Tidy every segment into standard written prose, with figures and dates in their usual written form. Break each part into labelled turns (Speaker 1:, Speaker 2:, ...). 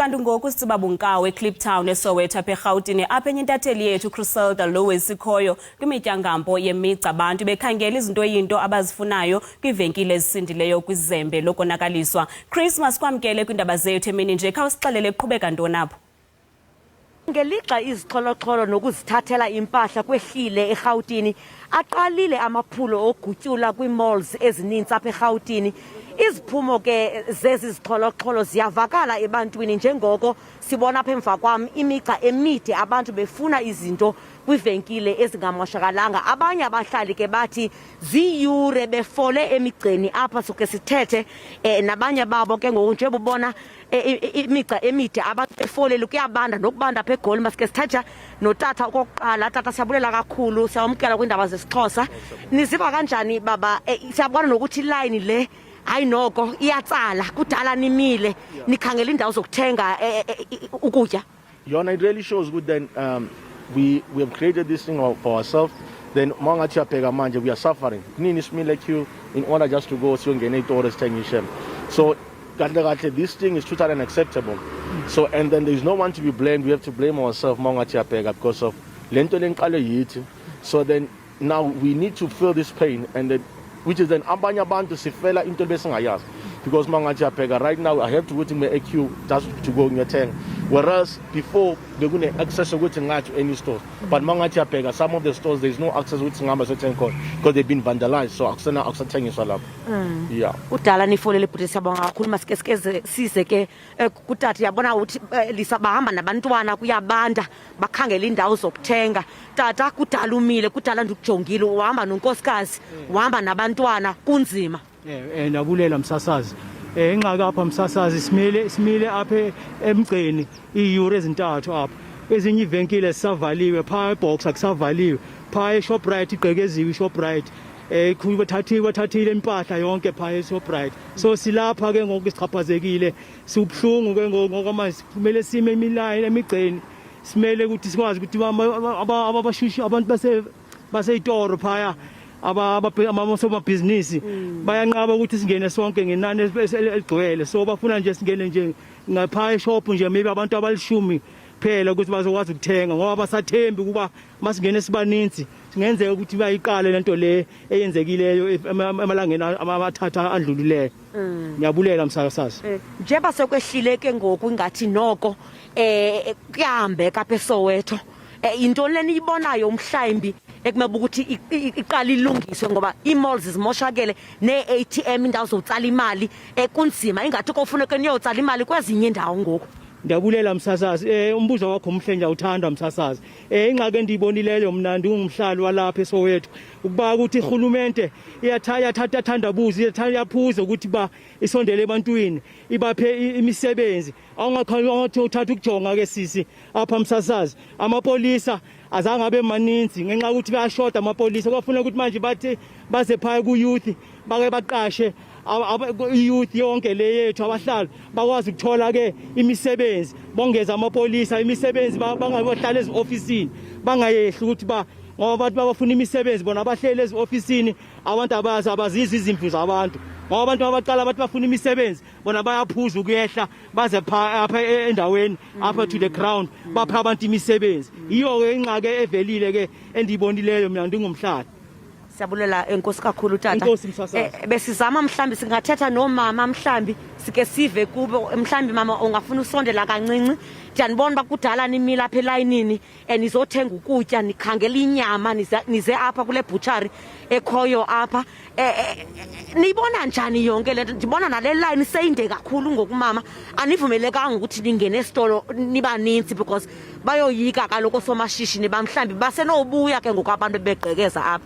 Speaker 1: Kanti ngoku sitsiba bunkawu eKliptown eSoweto apha eRhawutini, apha enye intatheli yethu uCriselda Lewis ikhoyo kwimityangampo yemigca abantu bekhangela izinto eyinto abazifunayo kwiivenkile ezisindileyo kwizembe lokonakaliswa. Chris, masikwamkele kwiindaba zethu emini nje, khawusixelele kuqhubeka ntoni apho?
Speaker 2: Ngelixa izixholoxholo nokuzithathela impahla kwehlile eRhawutini, aqalile amaphulo ogutyula kwii-malls ezininzi apha eRhawutini. Iziphumo ke zezi zixholoxholo ziyavakala ebantwini njengoko sibona apha emva kwam imigca emide abantu befuna izinto kwiivenkile ezingamoshakalanga. Abanye abahlali ke bathi ziiyure befole emigceni apha, soke sithethe nabanye babo ke ngoku njengoba ubona imigca emide abantu befolele, kuyabanda nokubanda apha eGoli. Masike sithetha notata okokuqala. Tata, siyabulela kakhulu, siyawamkela kwiindaba zesiXhosa. Niziva kanjani baba? Siyabona nokuthi ilayini le hayi noko iyatsala, kudala nimile nikhangela iindawo zokuthenga ukutya.
Speaker 3: Yona, it really shows good. Then we have created this thing for ourselves. Then mangathi uyabheka manje, we are suffering. Kunini simile queue in order just to go siyongena ey'toro sithenge ishem. So kahle kahle, this thing is totally unacceptable. So and then there is no one to be blamed. We have to blame ourselves mangathi uyabheka, because of le nto lenqale yithi. So then now we need to feel this pain, and then which is then abanye abantu sifela into besingayazi, because mangathi uyabheka right now, I have to ukuthi ngime queue just to go ngiyothenga, whereas before bekune access ukuthi ngathi any stores. But mangathi uyabheka, some of the stores, there is no access ukuthi singahamba siyothenga khona because they've been vandalized. So akusena akusathengiswa lapho, yeah.
Speaker 2: Kudala nifolele, bhuti, siyabonga kakhulu. Masike sike size ke kutata. Uyabona uthi Lisa, bahamba nabantwana, kuyabanda, bakhangela iindawo zokuthenga. Tata, kudala umile, kudala ndikujongile, uhamba nonkosikazi, uhamba nabantwana, kunzima.
Speaker 4: Ndabulela msasazi. Ingxaki apha msasazi, simile apha emgceni iiyure ezintathu apha. Ezinye iivenkile zisavaliwe, phaa eBoxer kusavaliwe, phaa eShoprite igqekeziwe iShoprite. Bathathile impahla yonke phaa eShoprite. So silapha ke ngoku sichaphazekile, sibuhlungu ke ngoku ngoba manje kumele sime imilayini emigceni, simele ukuthi sikwazi ukuthi abashushu abantu baseyitoro phaya, abasomabhizinisi bayanqaba ukuthi singene sonke ngenani eligcwele. So bafuna nje singene nje ngapha eshop nje maybe abantu abalishumi phela ukuthi bazokwazi ukuthenga, ngoba basathembi ukuba masingene sibaninzi singenzeka ukuthi bayiqale lento le eyenzekileyo emalangeni amathathu adlulileyo. Ngiyabulela msakasazi.
Speaker 2: Njengoba sekwehlile ke ngoku, ingathi noko kuyahambeka apha eSoweto, yintoni leniyibonayo mhlawumbi ekumele ukuthi iqale ilungiswe, ngoba ii-malls zimoshakele, nee-ATM, iindawo zokutsala imali, kunzima, ingathi kofuneka niyotsala imali kwezinye iindawo ngoku?
Speaker 4: Ndiyabulela msasazi. Umbuzo wakho umhle, ndiyawuthanda msasazi. Ingxaki endiyibonileyo mna ndingumhlali walapha eSoweto ukuba ukuthi irhulumente iyathatha thandabuza, iyaphuza ukuthi ba isondele ebantwini, ibaphe imisebenzi. Awungakhathi uthatha ukujonga ke sisi apha msasazi, amapolisa azange abe maninzi ngenxa yokuthi bayashoda amapolisa. Kwafuna ukuthi manje bathi baze phaya ku-youth, bake baqashe i-youth yonke le yethu, abahlali bakwazi ukuthola ke imisebenzi, bongeza amapolisa imisebenzi, bangabohlala ezi-ofisini, bangayehli ukuthi ba ngoba abantu babafuna imisebenzi, bona abahleli ezi-ofisini. Abantu abazi, abazizwa izimvu zabantu, ngoba abantu abaqala bathi bafuna imisebenzi, bona bayaphuza ukuyehla baze pha apha endaweni apha to the ground, bapha abantu imisebenzi. Yiyo-ke ingxaki evelile ke endiyibonileyo mina ndingumhlali.
Speaker 2: Siyabulela, enkosi kakhulu tata.
Speaker 4: Enkosi, msasazi.
Speaker 2: Besizama mhlambi singathetha noomama, mhlambi sike sive kubo. Mhlambi mama ungafuna usondela kancinci. Ndiyanibona uba kudala nimile apha elayinini, nizothenga ukutya, nikhangela inyama, nize apha kule butchery ekhoyo apha. Niyibona njani yonke le nto? Ndibona nale line seyinde kakhulu ngoku mama, anivumelekanga ukuthi ningene esitolo nibaninzi because bayoyika kaloku oosomashishini ba mhlawumbi basenobuya ke ngoku abantu bebegqekeza apha.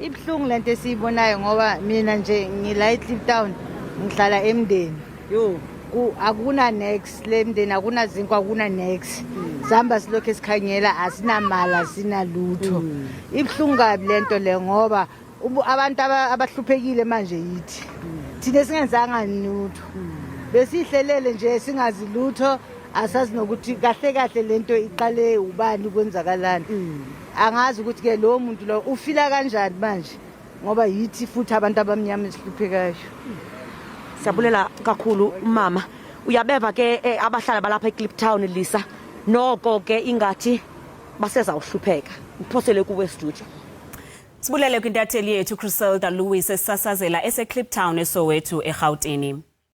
Speaker 5: Ibuhlungu lento esiyibonayo, ngoba mina nje ngila eKliptown, ngihlala emndeni.
Speaker 2: Yho.
Speaker 5: Akuna nex le mndeni, akuna zinkwa, akuna nex. Sihamba silokhu esikhangela, asinamali, asinalutho. Ibuhlungu kabi lento le, ngoba abantu abahluphekile manje yithi thina esingenzanga lutho, besihlelele nje singazi lutho, asazi nokuthi kahle kahle lento iqale ubani, kwenzakalani. Angazi ukuthi ke lowo muntu lo ufila kanjani manje, ngoba yithi futhi abantu abamnyama esihluphekayo.
Speaker 2: Siyabulela kakhulu mama. Uyabeva ke eh, abahlali balapha eKliptown Lisa noko ke ingathi basezawuhlupheka. Uphosele kuwe studio.
Speaker 1: Sibulele kwintatheli yethu Criselda Lewis esasazela eseKliptown eSoweto eRhawutini.